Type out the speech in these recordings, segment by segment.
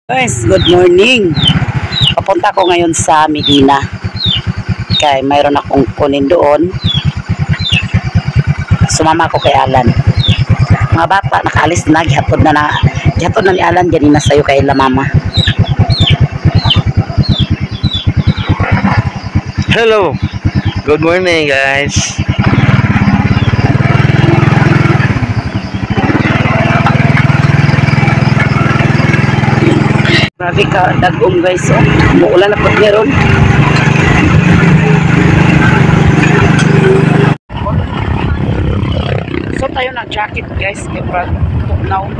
Guys, good morning. Papunta ko ngayon sa Medina. Kay mayroon akong kunin doon. Sumama ko kay Alan. Mga bata nakaalis na, gihatod na ni Alan ganina sayo kay la mama. Hello. Good morning, guys. Grabe ka dagom, guys, oh. Muulan na pud meron. So tayo ng jacket, guys, kay brad tugnaw.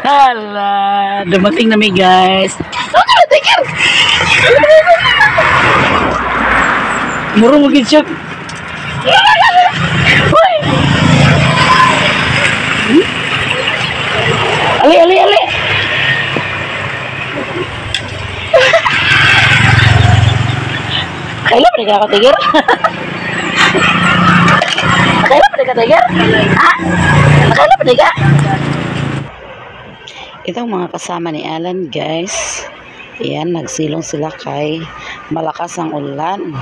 Hala, dumating na mi, guys. Murong mo gid siya. Hoy! Hmm? Ali, ali, ali. Kailan pa ka tiger? Kailan pa ka tiger? Ha? Kailan pa ka? Itong mga kasama ni Alan, guys. Ayan, nagsilong sila kay malakas ang ulan.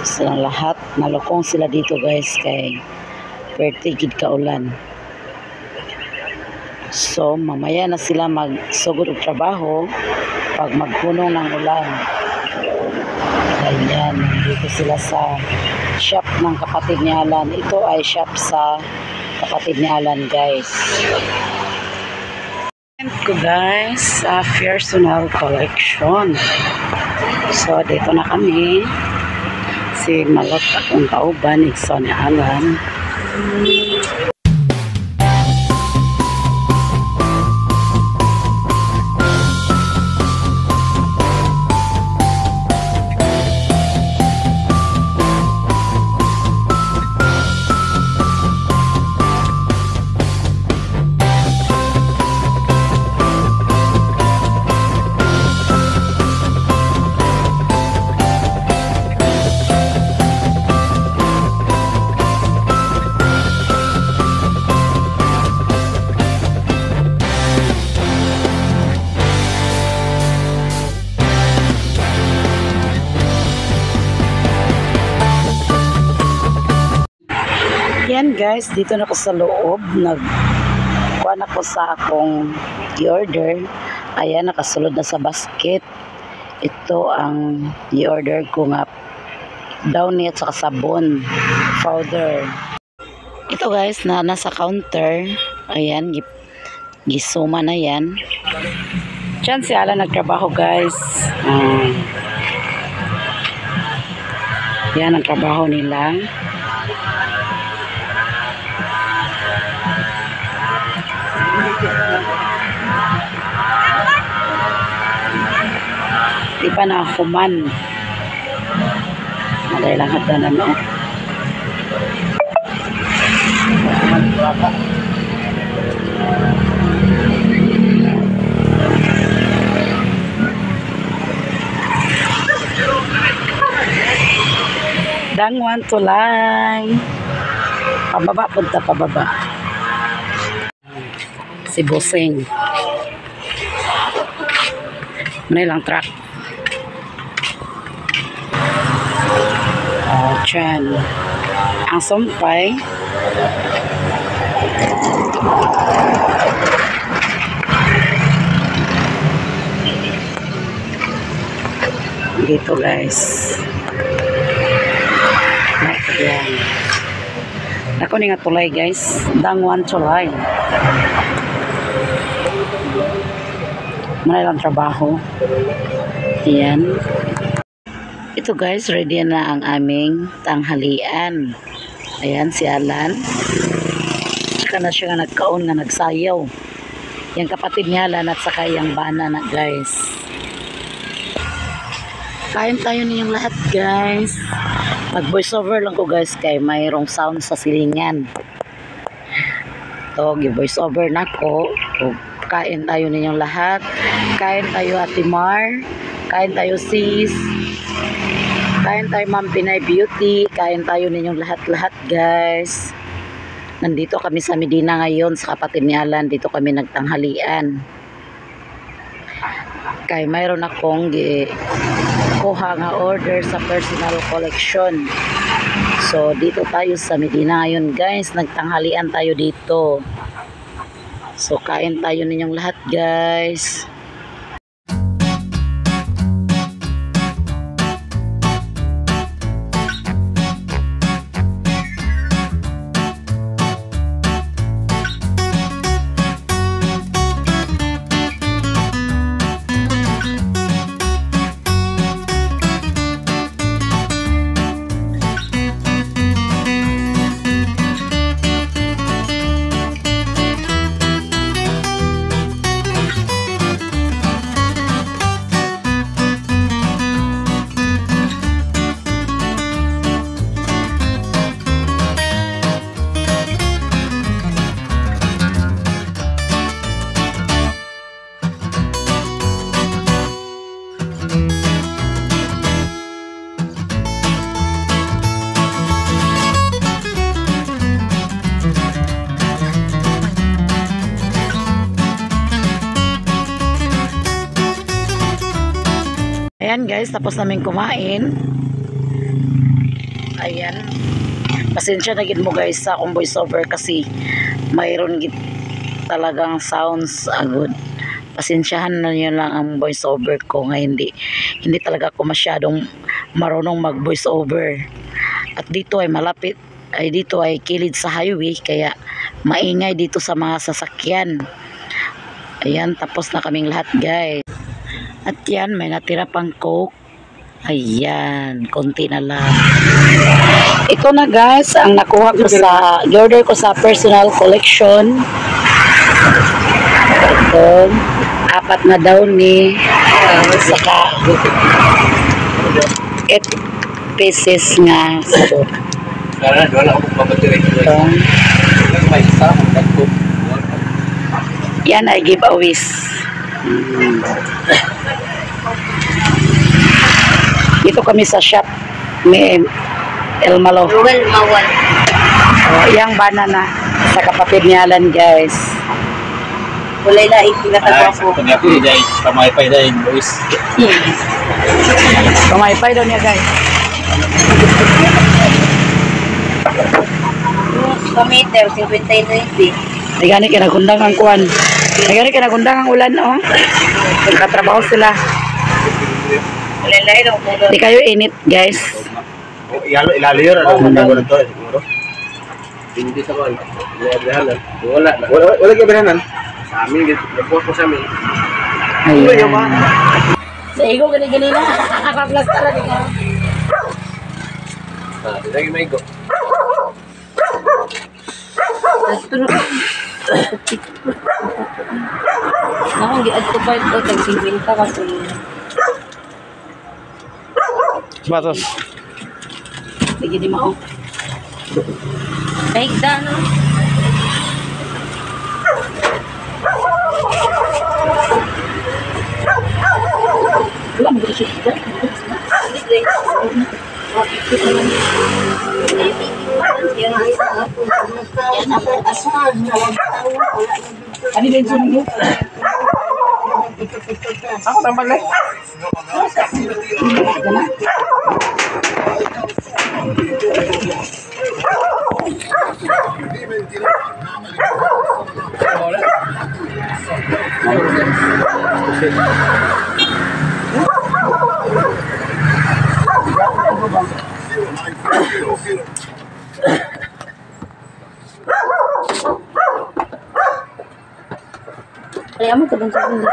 Silang lahat, nalukong sila dito, guys, kay perti gid ka ulan. So, mamaya na sila magsugod og trabaho pag maghunong ng ulan. Ayan, nandito sila sa shop ng kapatid ni Alan. Ito ay shop sa kapatid ni Alan, guys. Ko, guys, sa personal collection. So, dito na kami. Si Malot akong kauban, igso ni Alan. Yan, guys, dito na ako sa loob. Nagkuha na ko sa akong i-order. Ayan, nakasulod na sa basket. Ito ang i-order ko nga downy at saka sabon powder. Ito, guys, na nasa counter. Ayan, gisuma na yan. Diyan si Alan nagtrabaho, guys. Yan ang trabaho nila. Di pa na human. Maday lang hagdanan, no? Dangwan tulay. Pababa, punta pababa. Si Boseng. Ano lang truck. Oh, tiyan. Ang sumpay. Dito guys. Ayan. Ako ni nga tulay guys. Dangwan tulay. Muna lang trabaho. Ayan. Ito guys, ready na ang aming tanghalian. Ayan, si Alan. Tsaka na siya nga nagkaon nga nagsayaw. Yung kapatid niya Alan at saka yung bana na guys. Kain tayo ninyong lahat guys. Mag voice over lang ko guys kay mayroong sound sa silingan. Ito, voice over na ko. Kain tayo ninyong lahat. Kain tayo Ate Mar. Kain tayo sis. Kain tayo Ma'am Pinay Beauty. Kain tayo ninyong lahat-lahat guys. Nandito kami sa Medina ngayon sa kapatid ni Alan. Dito kami nagtanghalian. Kay mayroon akong kuha nga order sa personal collection. So dito tayo sa Medina ngayon guys. Nagtanghalian tayo dito. So kain tayo ninyong lahat guys. Ayan guys, tapos namin kumain. Ayan. Pasensya na gid mo guys sa akong voiceover kasi mayroon gid talagang sounds agad. Pasensyahan na niyo lang ang voiceover ko nga hindi talaga ako masyadong marunong mag voiceover. At dito ay malapit, ay dito ay kilid sa highway kaya maingay dito sa mga sasakyan. Ayan, tapos na kaming lahat guys. At yan, may natira pang Coke. Ayan, konti na lang. Ito na guys, ang nakuha ko sa, order ko sa personal collection. Ito, 4 na downy. Saka, 8 pieces nga. So, ito. Yan ay giveaways. Dito kami sa shop ni El Malo. Ruel Mawal. Oh, yang banana sa kapatid ni Alan guys. Walay laing pinatagawa ko. Pamaypay dahil boys. Pamaypay daw niya guys. Pameter, 59. Di gani kinagundang ang kuwan. Di gani kinagundang ang ulan oh. Nagkatrabaho sila. Di kayo init guys. Ilalo yun. Ano to siguro? Hindi sa kuwan. Wala. Wala kayo. Sa amin, nagbuhat ko sa amin. Ayan. Sa igo gani-gani na. Nakaplastara di ka. Lagi may igo. Nakong gi-add to cart ko tag 50 kasi. Batos. Sige di mao. Kahigda no. Wala mo siya. Ano din sunog? Ako tambal eh. Kaya mo ka dun sa kundi.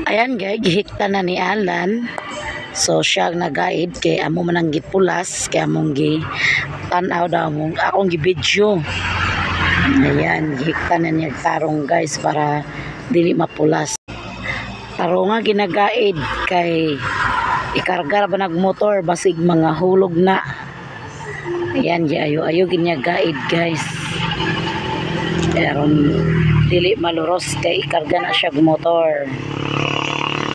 Ayan guys, gihikta na ni Alan. So siya ang nag-guide kay amo man ang gipulas kay among gi tan-aw daw among akong gi-video. Ayan, gihikta na niya tarong guys para dili mapulas. Tarong nga ginagaid kay ikarga ra ba nagmotor basig mga hulog na. Ayan, gi ayo-ayo ginya guide guys. Aron dili maluros kay ikarga na siya og motor.